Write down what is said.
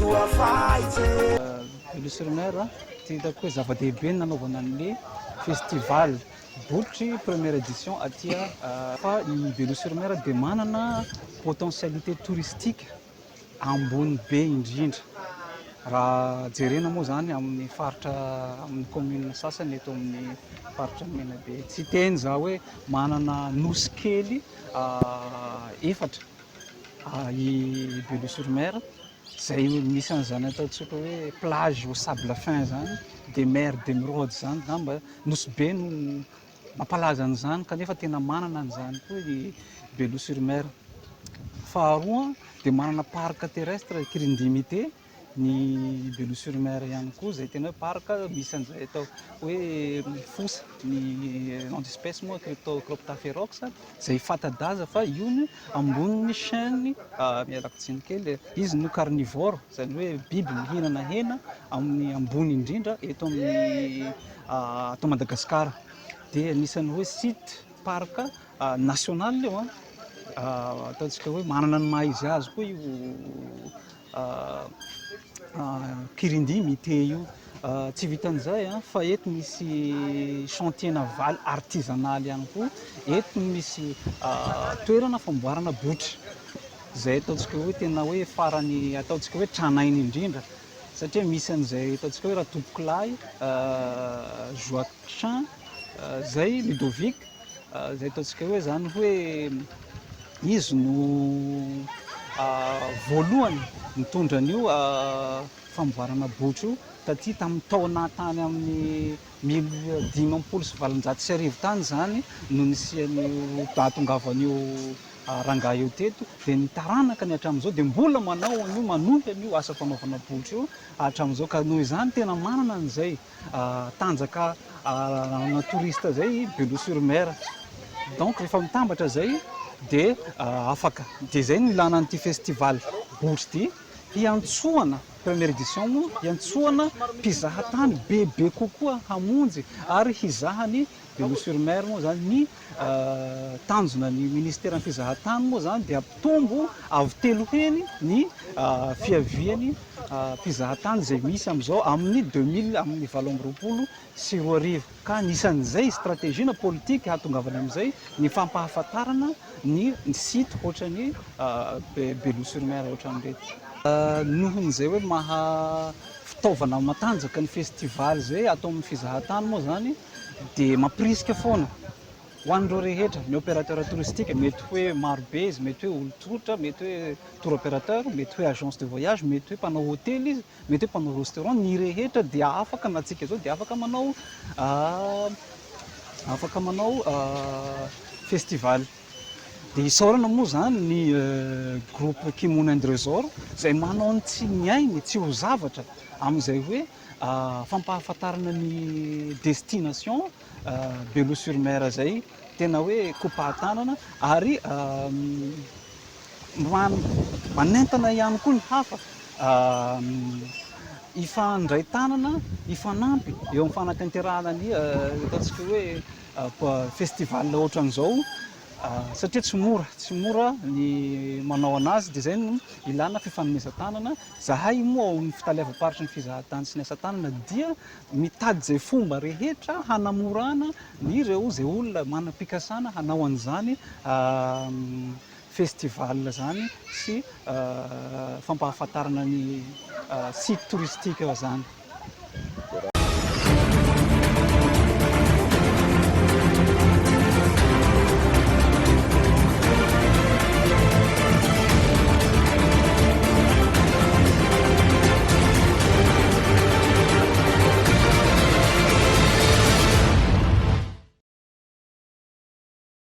Voafaitse. Belo-sur-Mer, ty hitako hoe zava-dehibe ny nanaovana an'le festival botry première édition aty, fa ny Belo-sur-Mer dia manana potentialité touristique ambony be indrindra. Raha jerena moa zany amin'ny faritra, amin'ny commune sasany eto amin'ny faritra Menabe, tsy teny za hoe manana nosy kely efatra i Belo-sur-Mer, zay misy an'izany ataontsika hoe plage au sable fin zany, de mer d'Émeraude zany. Ngamba Nosy Be no mampalaza an'izany, kanefa tena manana an'izany koa i Belo-sur-Mer. Faharoa, dia manana parc terrestre Kirindy Mite ny Belo-sur-Mer ihany koa, zay tena hoe parc misy an'izay atao hoe fosa, ny nom d'espèce moa Cryptoprocta ferox, zay fanta-daza fa io ny ambonin'ny chaîne, mialako tsiny kely, izy no carnivore, zany hoe biby mihinana hena amin'ny ambony indrindra eto amin'ny ato Madagasikara. Dia anisan'ny hoe site parc national io, ataontsika hoe manana ny maha izy azy koa io Kirindy Mite io. Tsy vitan'izay fa eto misy chantier naval artisanal ihany koa, eto misy toerana famboarana botry, zay ataontsika hoe tena hoe farany ataontsika hoe tranainy indrindra, satria misy an'izay ataontsika hoe Ratompokolahy Joachim zay Ludovic, zay ataontsika hoe zany hoe izy no voalohany nitondra an'io famboarana botry io taty tamin'ny taona tany amin'ny mille 1850 tany zany no nisian'io nahatongavan'io rangahy io teto. Dia ny taranaka ny hatramin'izao dia mbola manao an'io, manohy an'io asa fanaovana botry io hatramin'izao. Ka noho izany tena manana an'izay tanjaka ana touriste zay Belo-sur-Mer. Donc rehefa mitambatra zay dia afaka, dia zay no ilana an'ity festival botry ity, hiantsoana première édition moa, hiantsoana mpizahatany bebe kokoa hamonjy ary hizaha ny Belo-sur-Mer. Moa zany ny tanjona ny ministeran'ny fizahatany moa zany dia hampitombo avo telo heny ny fiaviany mpizahatany izay misy amin'izao amin'ny deux mille amin'ny 2028. Ka anisan'izay stratégie na politique hahatongavana amin'izay ny fampahafantarana ny site ohatran'ny Belo-sur-Mer ohatran'ireto. Nohon'izay hoe maha fitaovana matanjaka ny festival izay atao amin'ny fizahatany moa zany, dia mampirisika foana ho an'ireo rehetra ny opérateur touristique, mety hoe marobe izy, mety hoe olon-tsotra, mety hoe tour opérateur, mety hoe agence de voyage, mety hoe mpanao hôtely izy, mety hoe mpanao restaurant, ny rehetra dia afaka, na antsika zao dia afaka manao festival. Dia isaorana moa zany ny groupe Ki Moon and Resort zay manao ny tsy ny ainy tsy ho zavatra amin'izay hoe fampahafantarana ny destination Belo-sur-Mer, zay tena hoe kopaha-tanana ary manentana ihany koa ny hafa hifandray tanana, hifanampy eo amin'ny fanatanterahana ny ataontsika hoe festival ohatran'izao, satria tsy mora ny manao anazy. Dia zay no ilana fifanomezan-tanana. Zahay moa ao amin'ny fitaleavam-paritry ny fizahatany sy ny asa tanana dia mitady zay fomba rehetra hanamorana ny ireo zay olona manam-pikasana hanao an'izany festival zany sy fampahafantarana ny site touristique zany.